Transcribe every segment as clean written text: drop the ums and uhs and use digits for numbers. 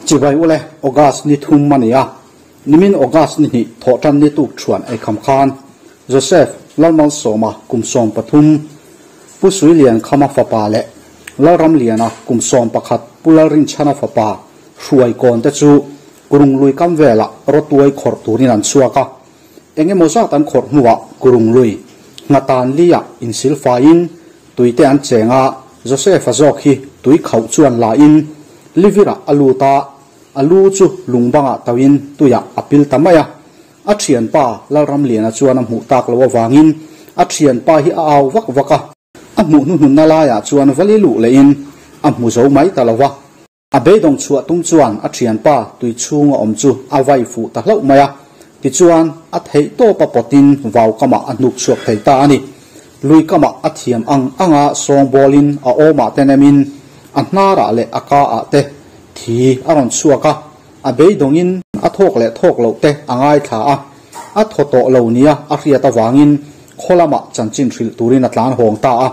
Chibai ule, August ni thum a ni a, nimin August ni hnih thawhtan ni tuk thuan eikham khan Joseph Lalmalsawma kum 13, Pu Suilian Khama fapa leh Lalramliana kum 11 Pu Lalrinchhana fapa hruai kawn te chu Kurung lui kam velah rawtuai khawrh turin an chhuak a, eng emaw zat an khawrh hnuah Kurung lui nghatan liah insilfaiin tuite an cheng a, Joseph-a zawk hi tui khauh chuan la in Livirah a lut a, a lu chu lungbangah tauhin tuiah a pil ta mai a. A thianpa Lalramliana chuan a hmuh tak loh avangin a thianpa hi a au vak vak a, a hmuh hnuhnunna laiah chuan vali luh lehin a hmu zo mai ta lo va. A beidawng chhuah tum chuan a thianpa tui chhunga awm chu a vai fuh ta hlauh mai a, tichuan a theih tawpa pawtin vau kamah a hnuk chhuak thei ta a ni. Lui kamah a thiam ang anga sawngbawlin a awmah te nemin a hnarah leh a kaah te thi a rawn chhuak a, a beidawngin a thawk leh thawk loh te a ngaithla a, a thaw tawh lo nia a hriat avangin khaw lamah chanchin hrilh turin a tlan hawng ta a.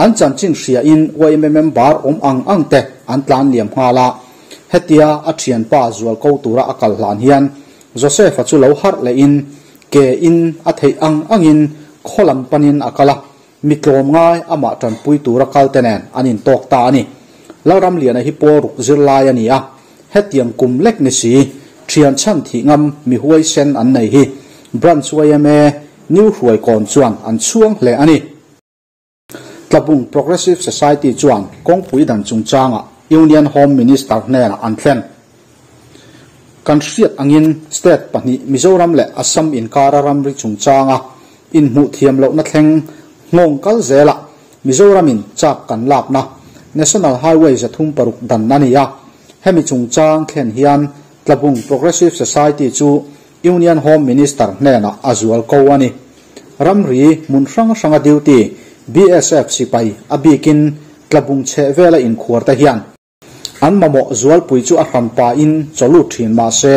An chanchin hriain yma member awm ang ang te an tlan liam nghal a, hetia a thianpa zual ko tura a kal hlan hian Joseph-a chu lo harh lehin ke in a theih ang angin khaw lam panin a kal a, mi tlawm ngai amah tanpui tura kal te nen an intawk ta a ni. Lalramliana hi pawl ruk zirlai a ni a, hetiang kum lek ni si, thian chhan thih ngam mi huaisen an nei hi Branch yma New Hruaikawn chuan an chhuang hle a ni. Tlabung Progressive Society chuan kawngpui dan chungchangah Union Home Minister hnenah an thlen. Kan hriat angin state pahnih Mizoram leh Assam inkara ramri chungchanga inhmuh thiam lohna thleng nghawng kal zelah Mizoramin chak kan lakna National Highway 306 dan a ni a. Hemi chungchang thlen hian Tlabung Progressive Society chu Union Home Minister hnenah a zual ko a ni. Ramri hmun hrang hranga duty BSF sipai a bikin Tlabung chheh vela inkhuar te hian an mamawh zualpui chu a hranpain chawlut thin mah se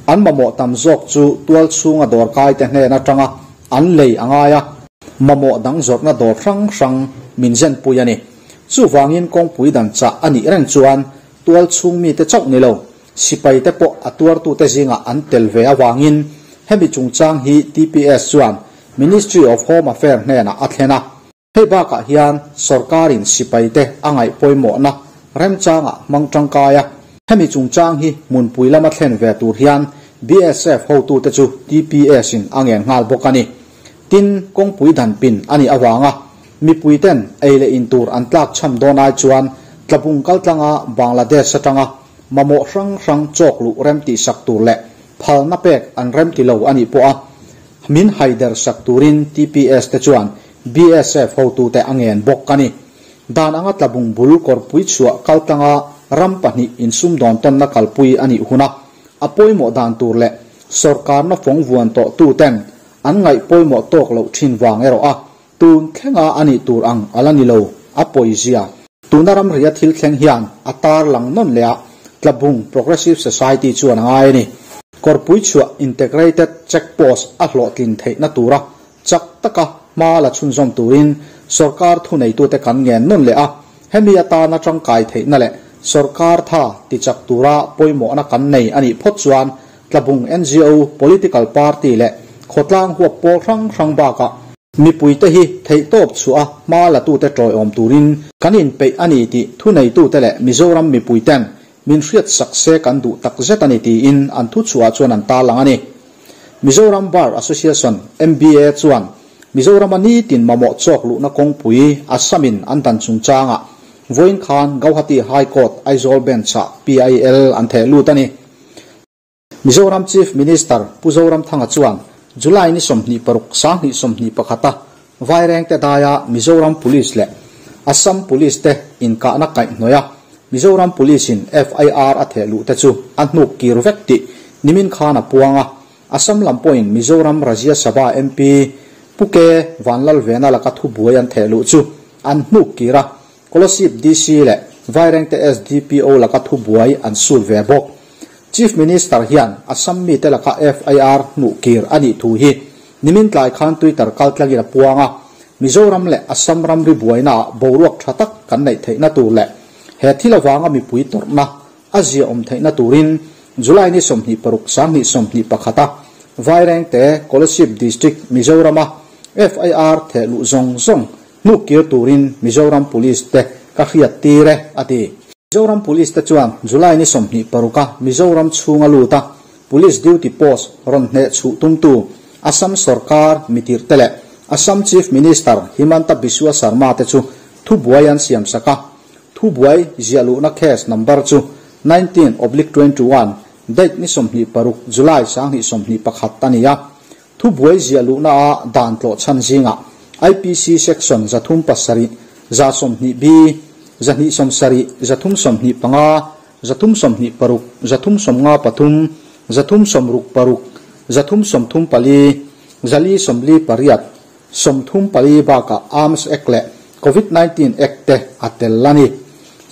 an mamawh tam zawk chu tual chhunga dawrkai te hnen atanga an lei a ngai a, mamawh dang zawrhna dawr hrang hrang min zenpui a ni. Chuvangin kawngpui dan chah a nih reng chuan tual chhung mite chauh ni lo, sipai te pawh a tuartute zingah an tel ve avangin hemi chungchang hi TPS chuan Ministry of Home Affairs hnenah a thlen a. Hei bakah hian sorkarin sipai te a ngaih pawimawhna remchangah hmang tangkai a. Hemi chungchang hi hmunpui lama thlen ve tur hian BSF hotute chu TPS in a ngen nghal bawk a ni. Tin, kawngpui dan pin a nih avanga mipui ten ei leh in tur an tlak chham dawn ai chuan Tlabung kaltlanga Bangladesh atanga mamawh hrang hrang chawk luh rem tih sak tur leh phalna pek an rem ti lo a nih pawh a min haider sak turin TPS te chuan BSF hotute a ngen bawk a ni. Dan anga Tlabung bul kawrpui chhuah kaltlanga ram pahnih insumdawn tawnna kalpui a nih huna a pawimawh dan tur leh sorkarna fawng vuan tawh tu ten an ngaih pawimawh tawk loh thin vang erawh a tun thlenga a nih tur ang a la ni lo, a pawizia. Tuna ramria thil thleng hian a tar lang nawn leh a, Tlabung Progressive Society chuan a ngai a ni. Kawrpui chhuah Integrated Check Post a hlawhtlin theihna tura chak taka hma la chhunzawm turin sorkar thuneitute kan ngen nawn leh a, hemi atana tangkai theihna leh sorkar tha tichak tura pawimawhna kan nei a nih phawt chuan Tlabung NGO, political party leh khawtlang huap pawl hrang hrang bakah mipuite hi theihtawp chhuah a hma latute tawiawm turin kan inpeih a ni tih thuneitute leh Mizoram mipuiten min hriat sak se kan duh tak zet a ni tiin an thuchhuah chuan an tarlang a ni. Mizoram Bar Association, MBA, chuan Mizorama nitin mamawh chawk luhna kawngpui Assamin an dan chungchangah vawiin khan Gauhati High Court Aizawl Bench-ah PIL an theh lut a ni. Mizoram Chief Minister Pu Zoramthanga chuan July ni 26 2021 a Vairengte daia Mizoram Police leh Assam Police te inkahna kaihhnawih a Mizoram Police in FIR a theh luh te chu a hnuk kir vek tih nimin khan a puang a, Assam lam pawhin Mizoram Rajya Sabha MP Pu K Vanlalvena laka thubuai an theh luh chu an hnuk kir a, Kolasib DC leh Vairengte SDPO laka thubuai an sut ve bawk. Chief Minister hian Assam mite laka FIR hmuh kir a nih thu hi nimin tlai khan Twitter kaltlangin a puang a, Mizoram leh Assam ramri buainaah boruak tha tak kan neih theihna tur leh he thil avanga mipui tawrhna a ziaawm theihna turin July ni 26 2021 a Vairengte Kolasib District Mizorama FIR thehluh zawng zawng hnukkir turin Mizoram Police te ka hriat tir e, a ti. Mizoram Police te chuan July ni 26 a Mizoram chhunga lut a Police duty post rawn hneh chhuh tumtu Assam sorkar mitirhte leh Assam Chief Minister Himanta Biswa Sarma te chu thubuai an siam sak a. Thubuai ziah luhna case number chu 19/21, date ni 26 July 2021 a ni a. Thubuai ziah luhna a dan tlawh chhan zingah IPC section 307, 120B, 270, 325, 326, 353, 366, 334, 448, 34 bakah Arms Act leh Covid 19 Act te a tel a ni.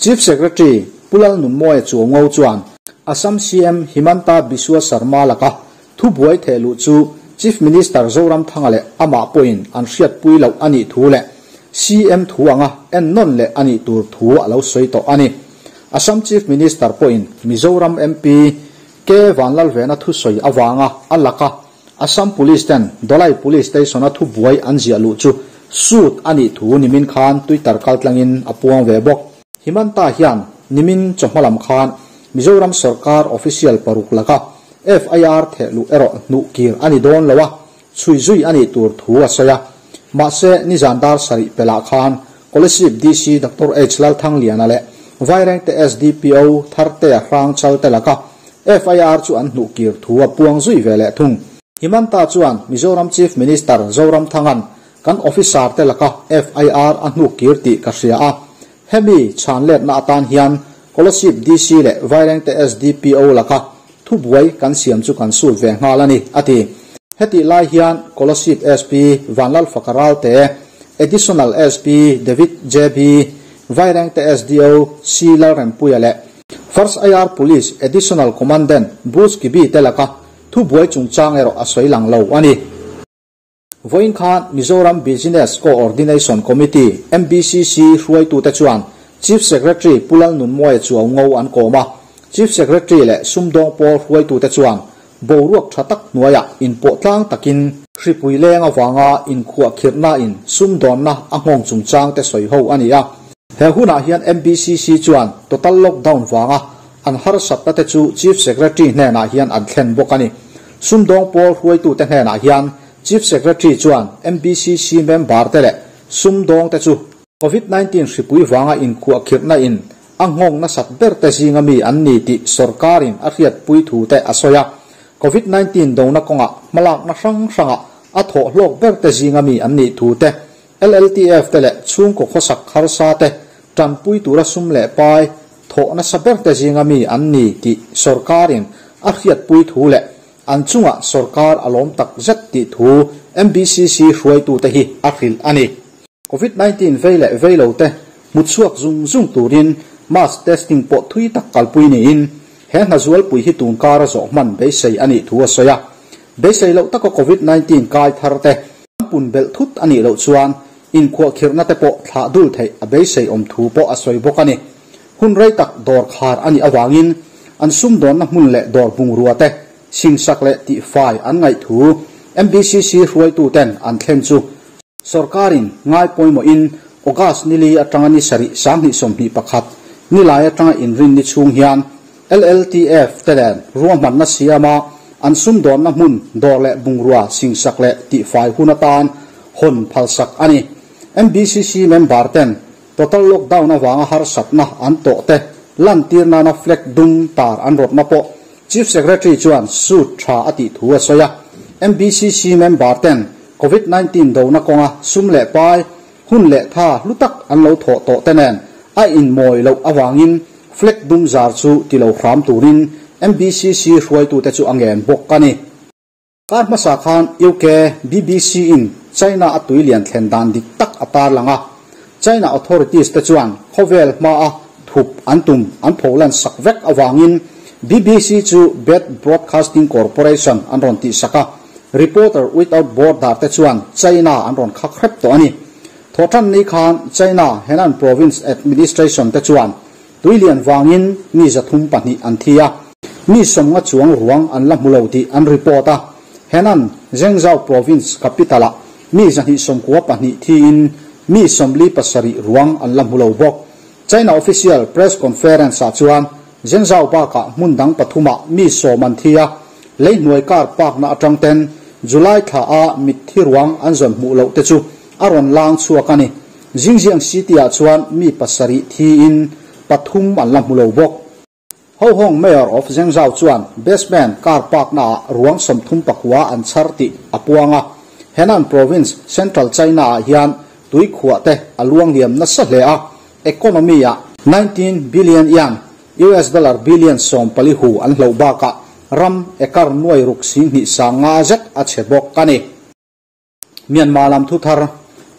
Chief Secretary Pu Lalnunmawia Chuango chuan Assam CM Himanta Biswa Sarma laka thubuai thehluh chu Chief Minister Zoramthanga leh amah pawhin an hriatpui loh a nih thu leh CM thu anga ennawn leh a nih tur thu a lo sawi tawh a ni. Assam Chief Minister pawhin Mizoram MP K Vanlalvena thusawi avanga a laka Assam Police ten Dawlai Police Station a thubuai an ziah luh chu suit a nih thu nimin khan Twitter kaltlangin a puang ve bawk. Himanta hian nimin chawhma lam khan Mizoram sorkar official paruk laka FIR thehluh erawh hnuh kir a ni dawn lo a, chhui zui a nih tur thu a sawi a. Mahse, nizan dar sarih pelah khan Kolasib DC Doctor H Lalthangliana leh Vairengte SDPO Thartea Hrangchal te laka FIR chu an hnuh kir thu a puang zui ve leh thung. Himanta chuan Mizoram Chief Minister Zoramthanga'n kan officer te laka FIR a hnuh kir tih ka hria a, hemi chhan letna atan hian Kolasib DC leh Vairengte SDPO laka thubuai kan siam chu kan sut ve nghal a ni, a ti. Hetih lai hian Kolasib SP Vanlalfaka Ralte, Additional SP David JB, Vairengte SDO C Lalrempuia leh First IR Police Additional Commandant Bruce Kibi te laka thubuai chungchang erawh a sawi lang lo a ni. Vawiin khan Mizoram Business Co-ordination Committee, MBCC, hruaitute chuan Chief Secretary Pu Lalnunmawia Chuaungo an kawm a. Chief Secretary leh sumdawng pawl hruaitute chuan boruak tha tak hnuaiah inpawh tlang takin hripui leng avanga inkhuahkhirhnain sumdawnna a nghawng chungchangte sawi ho a ni a. He hunah hian MBCC chuan total lockdown vanga an harsatna te chu Chief Secretary hnenah hian an thlen bawk a ni. Sumdawng pawl hruaitute hnenah hian Chief Secretary chuan MBCC member te leh sumdawng te chu Covid 19 hripui vanga inkhuahkhirhna in a nghawng nasat ber te zinga mi an ni tih sorkarin a hriatpui thu te a sawi a. Covid 19 dona kawngah hmalakna hrang hrangah a thawh hlawk ber te zinga mi an nih thu te, LLTF te leh chhungkaw khawsak harsa te tanpui tura sum leh pai thawh nasa ber te zinga mi an ni tih sorkarin a hriatpui thu leh an chungah sorkar a lawm tak zet tih thu MBCC hruaitute hi a hrilh a ni. Covid 19 vei leh vei lo te hmuchhuak zung zung turin mass testing pawh thui tak kalpui niin he hna zualpui hi tunkar a zawh hman beisei a nih thu a sawi a. Beisei loh taka Covid 19 kai thar te an pun belh thut a nih loh chuan inkhuahkhirhna te pawh thlah dul theih a beisei awm thu pawh a sawi bawk a ni. Hun rei tak dawr khar a nih avangin an sumdawnna hmun leh dawr bungrua te singsak leh tihfai an ngaih thu MBCC hruaituten an thlen chu sorkarin ngai pawimawhin August nili atanga ni sarih 2021 nilai atanga inrin ni chhung hian LLTF te nen ruahmanna siama an sumdawnna hmun dawr leh bungrua singsak leh tihfai hun atan hawn phalsak a ni. MBCC member ten total lockdown avanga harsatna an tawh te lantir nana flag dum tar an rawtna pawh Chief Secretary chuan suit tha a tih thu a sawi a. MBCC member ten Covid 19 dona kawnga sum leh pai hun leh tha hlu tak an lo thawh tawh te nen a inmawi loh awangin flag dum zar chu ti lo hram turin MBCC hruaitute chu a ngen bawk a ni. Kar hmasa khan UK BBC in China a tuilian thlen dan dik tak a tar lang a. China authorities te chuan khawvel hma a thup an tum an pholan sak vek awangin BBC chu Bad Broadcasting Corporation an rawn tih sak a. Reporter Without Border te chuan China an rawn khak hrep tawh a ni. Thawhtan ni khan China Henan Province Administration te chuan Tuilian vangin mi 302 an thi a, mi 50 chuang ruang an la hmu lo tih an report a. Henan, Zhengzhou province capital-ah mi 292 thiin mi 47 ruang an la hmu lo bawk. China official press conference-ah chuan Zhengzhou bakah hmun dang pathumah mi 10 an thi a, leihnuai kar pakna atang ten July thla a mitthi ruang an zawn hmuh loh te chu a rawn lang chhuak a ni. Xinjiang city-ah chuan mi 7 thiin 3 an la hmu lo bawk. Ho Hong, mayor of Zhengzhou chuan basement car park-naah ruang 39 an chhar tih a puang a. Henan province, central China-ah hian tui khuah te a luang liam nasa hle a, economy-ah 19 billion yuan, US dollar billion 14 hu an hloh bakah ram ekar nuai ruk 25 zet a chhe bawk a ni. Myanmar lam thu thar.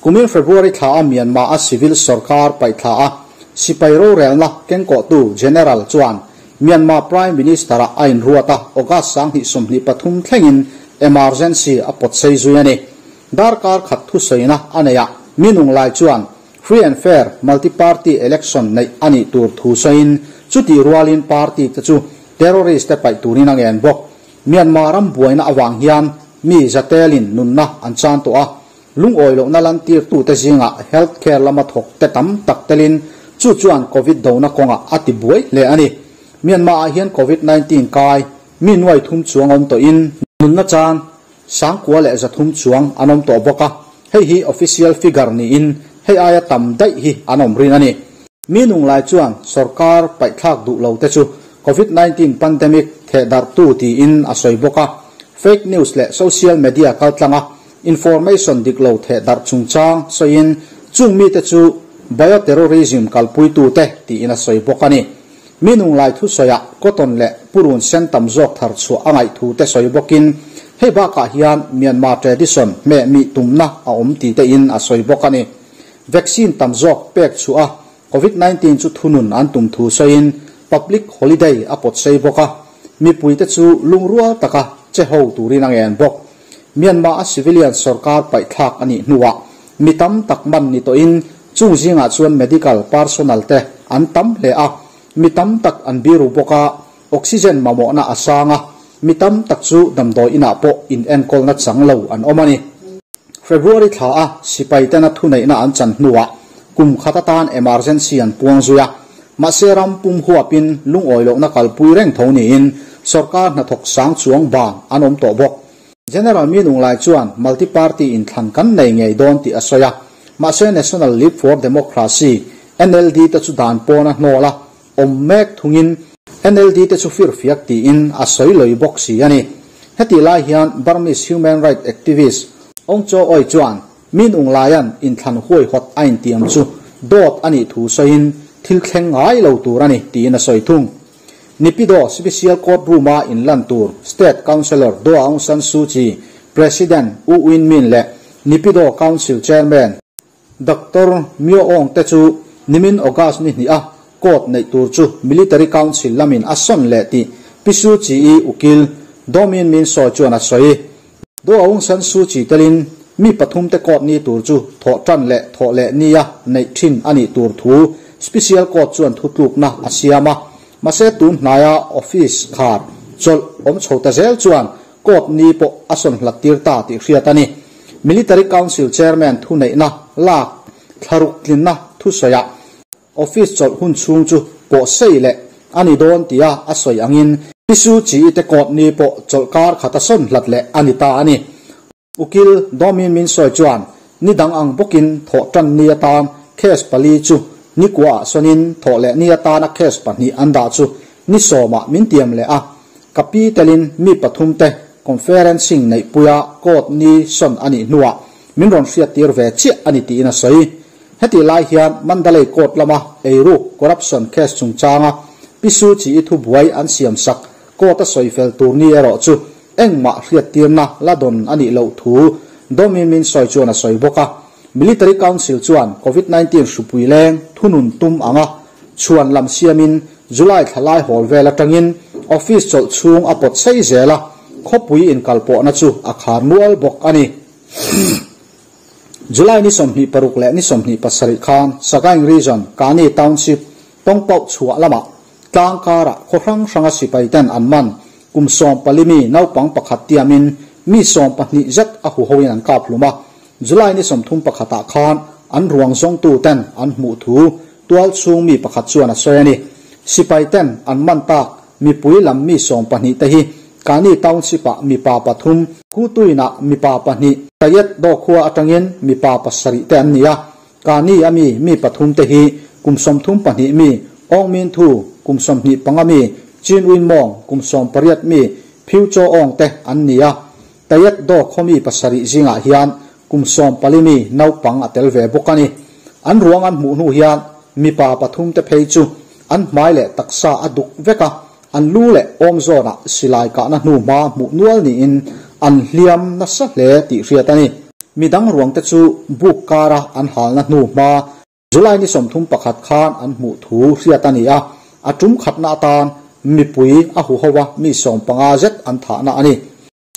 Kumin February thla a Myanmar a civil sarkar paih thla a sipai rorelna kengkawhtu general chuan Myanmar Prime Minister a a inruat a, August 2023 thlengin emergency a pawt sei zui a ni. Darkar khat thusawiina a nei a, mi nung lai chuan free and fair multi-party election neih a nih tur thu sawiin chutih rualin party te chu terrorist te paih turin a ngen bawk. Myanmar ram buaina awang hian mi zatelin nunna an chan tawh a, lungawi lohna lan tirtute zinga healthcare lama thawk te tam tak telin chu chuan Covid dona kawnga a ti buai hle a ni. Myanmar ah hian Covid-19 kai mi nuai thum chuang awm tawhin nunna chan 9,300 chuang an awm tawh bawk a, hei hi official figure niin hei aia tam daih hi an awm rin a ni. Mi nung lai chuan sarkar paih thlak duh lo te chu Covid-19 pandemic theh darh tu tiin a sawi bawk a, fake news leh social media kaltlanga information dik lo theh darh chungchang sawiin chung mi te chu bioterrorism kalpui tu te tiin a sawi bawk a ni. Mi nung lai thu sawiah cotton leh purun sen tam zawk thar chhuah a ngaih thu te sawi bawkin hei bakah hian Myanmar tradition hme mi tumna a awm ti te in a sawi bawk a ni. Vaccine tam zawk pek chu a Covid-19 chu thunun an tum thu sawiin public holiday a pawt sei bawk a, mipui te chu lungrual taka che ho turin a ngen bawk. Myanmar a civilian sarkar paih thlak a nih hnuah mi tam tak man ni tawhin chung zingah chuan medical personnel te an tam hle a, mi tam tak an biru bawk a, oxygen mamawhna a sang a, mi tam tak chu damdawi inah pawh in enkawlna chang lo an awm a ni. February thla a sipai tena thuneihna an chan hnuah kum khat atan emergency an puang zui a, mahse ram pum huapin lungawi lohna kalpui reng tho niin sarkar hnathawk sang chuang bang an awm tawh bawk. General mi nung lai chuan multi-party inthlan kan nei ngei dawn tih a sawi a, mahse National League for Democracy NLD te chu dan pawna hnawla awm mek thungin NLD te chu firfiak tiin a sawi loi bawk si a ni. Heti lai hian Burmese human rights activist Aung Cho Oi chuan min ung laian inthlan huai hot a intiam chu dawt a nih thu sawiin thil thleng ngai lo tur a ni tiin a sawi thung. Naypyidaw Special Court Room-a inlan tur State Councilor Daw Aung San Suu Kyi, President U Win Myint leh Naypyidaw Council Chairman Dr. Myo Aung te chu nimin August ni hnih a court neih tur chu Military Council lamin a sawn leh tih Pi Suu Kyi ukil Daw Min Min sawi chuan a sawi. Daw Aung San Suu Kyi telin mi pathum te court ni tur chu thawh tan leh thawh leh nia neih thin a nih tur thu Special Court chuan thu tlukna a siam a, mahse tun hnaia office khar chawlh awm chho ta zel chuan court ni pawh a sawn hlat tir ta tih hriat a ni. Military Council Chairman thu neihna lak thlaruk tlinna thu sawiah office chawlh hun chhung chu pawh sei leh a ni dawn tia a sawi angin Pi Suu Kyi te court ni pawh chawlh kar khat a sawn hlat leh a ni ta a ni. Ukil Daw Min Min sawi chuan ni dang ang bawkin thawh tan ni atan case 4 chu ni kuah sawnin thawh leh ni atana case 2 an dah chu ni 10 min tiam leh a, kapi telin mi pathum te conferencing neih puia court ni sawn a nih hnuah min rawn hriat tir ve chiah a ni tiin a sawi. Heti lai hian Mandalay court lama eiruk corruption case chungchanga Pi Suu Kyi thu buai an siam sak court a sawi fel tur ni erawh chu engmah hriat tirna la don a nih loh thu Daw Min Min sawi chuan a sawi bawk a. Military Council chuan Covid-19 hrupui leng thunun tum anga chuan lam siamin July thlalai hawl vel atangin office chawlh chhung a pawt sei zel a, khawpui inkalpawhna chu a khar nual bawk a ni. July ni 26 leh ni 27 khan Sagaing Region Kani Township Tawngpauh chhuah lamah tlang karah khaw hrang hranga sipai ten an man kum 14 mi naupang pakhat tiamin mi 12 zet a huhoin an kap hlum a. July ni 31 ah khan an ruang zawngtu ten an hmuh thu tual chhung mi pakhat chuan a sawi a ni. Sipai ten an man tak mipui lam mi 12 te hi Kani Township ah mipa pathum, Khutuinah mipa pahnih, Tayet Daw khua atangin mipa pasarih te an ni a. Kani a mi mi pathum te hi kum 32 mi Aung Min Thu, kum 25 mi Chin Win Mawng, kum 18 mi Phiu Chaw Aung te an ni a. Tayet Daw khaw mi pasarih zingah hian kum 14 mi naupang a tel ve bawk a ni. An ruang an hmuh hnu hian mipa pathum te phei chu an hmai leh taksa a duk vek a, an lu leh awm zawnah silai kahna hnu hma hmuh nual niin an hliam nasa hle tih hriat a ni. Midang ruang te chu buk kara an halna hnu hma July ni 31 khan an hmuh thu hriat a ni a, a tum khatna atan mipui a huhoa mi 15 zet an thahna a ni.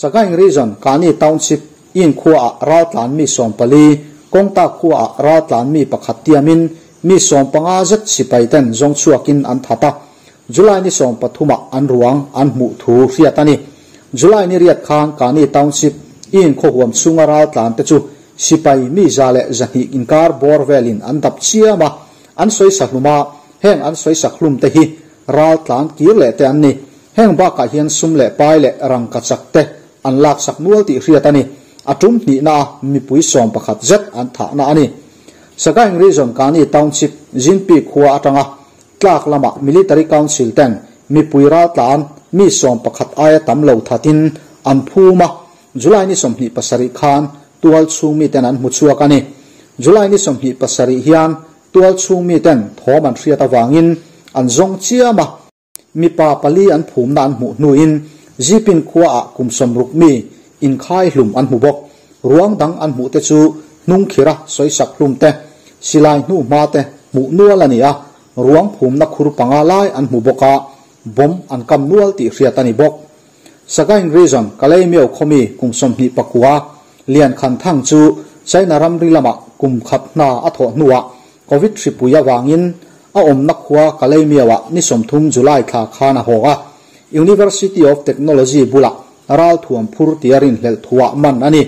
Sagaing Region Kani Township in khuaah raltlan mi 14, Kawngta khuaah raltlan mi pakhat tiamin mi 15 zet sipai ten zawng chhuakin an that a. July ni 13 ah an ruang an hmuh thu hriat a ni. July ni riat khan Kani Township in khaw huam chhunga raltlan te chu sipai mi 100 200 inkar bawr velin an dap chiam a, an sawi sahlum a, heng an sawi sakhlum te hi raltlan kir leh te an ni. Heng bakah hian sum leh pai leh rangka chak te an lak sak nual tih hriat a ni. A tum hnihna a mipui 11 zet an thahna a ni. Sagaing Region Kani Township Jinpi khua atanga tlak lamah Military Council ten mipui raltlan mi 11 aia tam lo thatin an phum a. July ni 27 khan tual chhung mi ten an hmu chhuak a ni. July ni 27 hian tual chhung mi ten thawm an hriat awangin an zawng chiam a. Mipa pali an phumna an hmuh hnuin Zipin khuaah kum 60 mi inkhai hlum an hmu bawk. Ruang dang an hmuh te chu hnung khira sawisak hlum te, silai hnu hma te hmuh nual a ni a. Ruang phumna khur panga lai an hmu bawk a, bawm an kam nual tih hriat a ni bawk. Sagaing Region Kalaymyo khaw mi kum 29 Lian Khan Thang chu China ramri lamah kum khat hna a thawh hnuah Covid hripui awangin a awmna khua Kalaymyo-ah ni 30 July thla khan a haw a. University of Technology bulah ral thuam phur tia rin hlelh thuah man a ni.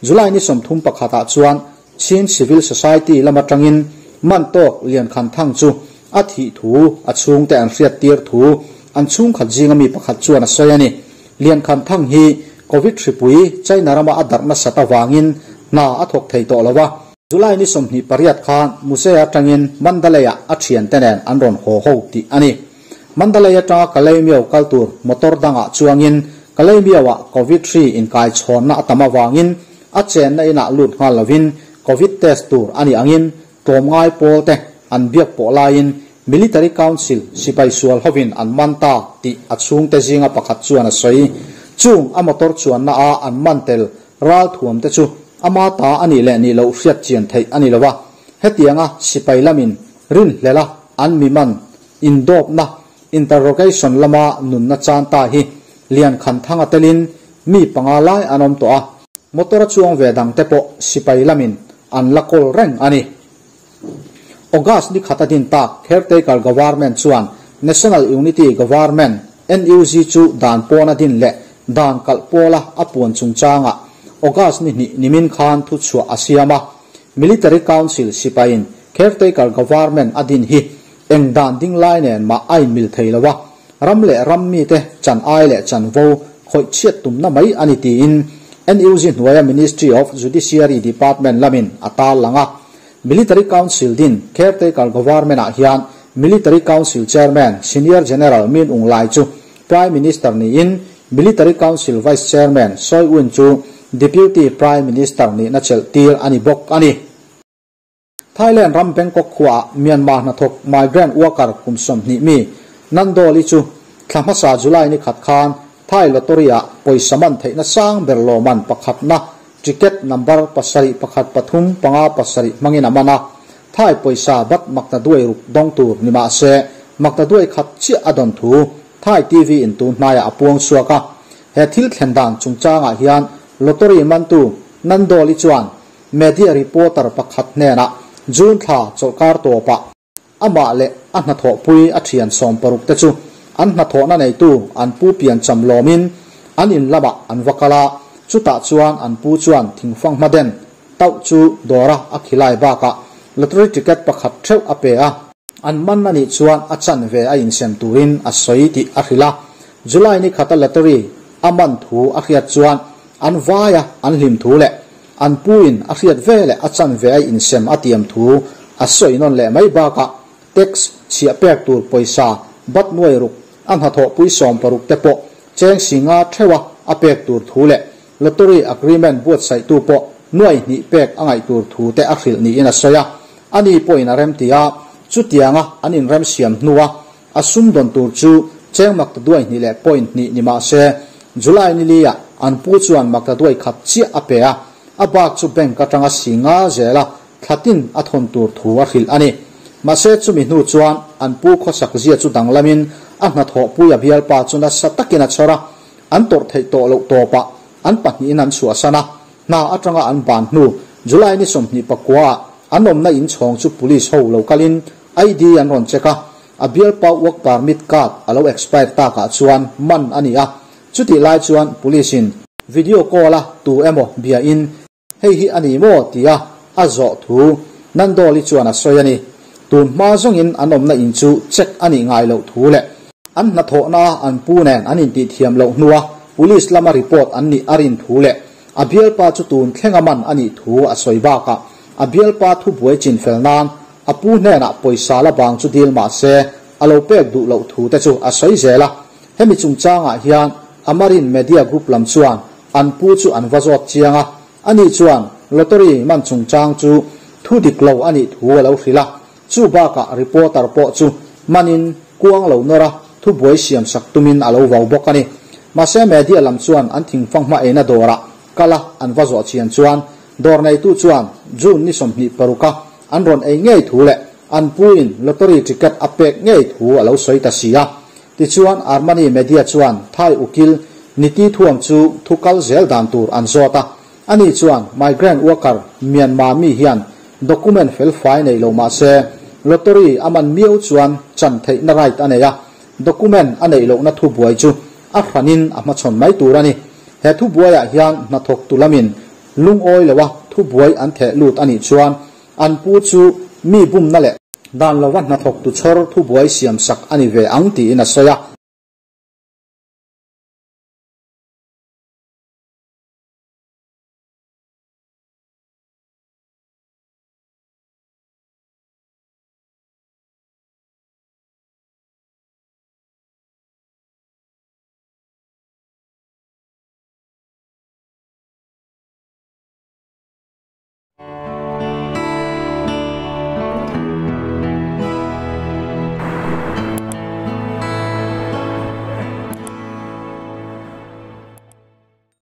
July ni 31 ah chuan Chin Civil Society lama tangin man tawk Lian Khan Thang chu a thih thu a chhung te an hriat tir thu an chhung khat zinga mi pakhat chuan a sawi a ni. Lian Khan Thang hi Covid hripui China rama a darhna sat awangin hna a thawk thei tawh lo a. July ni 28 khan Muse atangin Mandalay-ah a thian te nen an rawn haw ho tih a ni. Mandalay atanga Kalaymyo kal tur motor dangah chuangin Kalaymyo-ah Covid hri inkai chhawnna a tam awangin a chenna inah lut nghal lovin Covid test tur a ni angin tlawm ngai pawl te an biak pawh laiin Military Council sipai sual hovin an man ta tih a chhung te zinga pakhat chuan a sawi. Chung a motor chuanna a an man tel ral thuam te chu ama ta ani leh ni lo hriat chian theih ani lowa. Hetianga sipai lamin rin hlela an mi man indawpna interrogation lama nunna chan ta hi Lian Khan Thang a telin mi panga lai an awm tawh a. Motor a chuang ve dang te pawh sipai lamin an la kawl reng ani. August ni khata din tak caretaker government chuan National Unity Government NUG chu dan pawna din leh dan kalh pawla a puan chungchanga August ni hnih nimin khan thu chhuah a siam a. Military Council sipain caretaker government a din hi eng dan ding lai nen ma ain mil thei lowa. Ram leh ram mi te chan ai leh chan vo khawih chhiat tumna mai ani tiin NUG hnuaia Ministry of Judiciary Department lamin a tal langa. Military Council din caretaker government ah hian Military Council Chairman Senior General Min Aung Hlaing chu Prime Minister niin Military Council Vice Chairman Soe Win chu Deputy Prime Minister ni na chelh tir ani bawk ani. Thailand ram Bangkok khuaah Myanmar hnathawk migrant worker kum 20 mi Nandoli chu thla hmasa July ni khat khan Thai lottery-ah pawisa man theihna sang ber lawman pakhatna ticket number pasarih pakhat pathum panga pasarih hmangin a man a. Thai pawisa bat makta duai ruk dawng tur ni mah se makta duai khat chiah a dawn thu Thai TV in tu hnaiah a puang chhuak a. He thil thlen dan chungchangah hian lottery mantu Nandoli chuan media reporter pakhat hnenah June thla chawlhkar tawpah. Amah leh a hnathawhpui a thian 60 te chu an hnathawhna neitu an pu piancham lawmin an in lamah an va kal a, chutah chuan an pu chuan thingfanghma den tauh chu dawra a khilai bakah lottery ticket pakhat theuh a pe a. An man a nih chuan a chanve a insem turin a sawi tih a hrilh a. July ni khata lottery a man thu a hriat chuan an vaia an hlim thu leh an pu in a hriat ve leh a chanve a insem a tiam thu a sawi nawn leh mai bakah tax chhiah pek tur pawisa bat nuai ruk a hnathawhpui 60 te pawh cheng singa theuha a pek tur thu leh lottery agreement buatsaihtu pawh nuai hnih pek a ngaih tur thu te a hrilh niin a sawi a. Ani pawhin a rem ti a, chutianga an inrem siam hnua a sumdawn tur chu cheng maktaduai hnih leh point hnih ni mah se July ni lia an pu chuan maktaduai khat chiah a pe a, a bak chu bank atanga singa zela thlatin a thawn tur thu a hrilh a ni. Mahse chumi hnu chuan an pu khawsak zia chu danglamin a hnathawhpui a bialpa chu nasa takin a chhawr a, an tawrh theih tawh loh tawpah an pahnihin an chhuahsan a, hna atanga an ban hnu July ni 29 ah an awmna inchhawng chu police ho lokalin ID an rawn check a, a bialpa work permit card a lo expire takah chuan man a ni a. Chutih lai chuan police in video call a tu emaw bia in hei hi a ni maw tia a zawh thu Nandoli chuan a sawi a ni. Tun hma zawngin an awmna in chu check a nih ngai loh thu leh an hnathawhna an pu nen an intih thiam loh hnua police lama report an nih a rin thu leh a bialpa chu tun thlenga man a nih thu a sawi bakah a bialpa thu buai chin fel nan a pu hnenah pawisa la bang chu dil mah se a lo pek duh loh thu te chu a sawi zel a. Hemi chungchangah hian Amarin Media Group lam chuan an pu chu an va zawt chiang a, ani chuan lottery man chungchang chu thu dik lo a nih thu a lo hrilh a. Chu bakah reporter pawh chu manin kuang lo nawr a, thu buai siam sak tumin a lo vau bawk a ni. Mahse media lam chuan an thingfanghma eina dawrah kala an va zawh chian chuan dawr neitu chuan June ni 26 a an rawn ei ngei thu leh an pu in lottery ticket a pek ngei thu a lo sawi ta si a. Tichuan Armani Media chuan Thai ukil niti thuam chu thu kal zel dan tur an zawt a. Ani chuan migrant worker Myanmar mi hian document fel fai nei lo mah se lottery a man miau chuan chan theihna right a nei a, document a neih lohna thu buai chu a hranin a hmachhawn mai tur a ni. He thu buaiah hian hnathawk tu lamin lungawi loa thu buai an theh lut a nih chuan an pu chu mi bumna leh dan lova hnathawk tu chhawr thu buai siam sak a ni ve ang tiin a sawi a.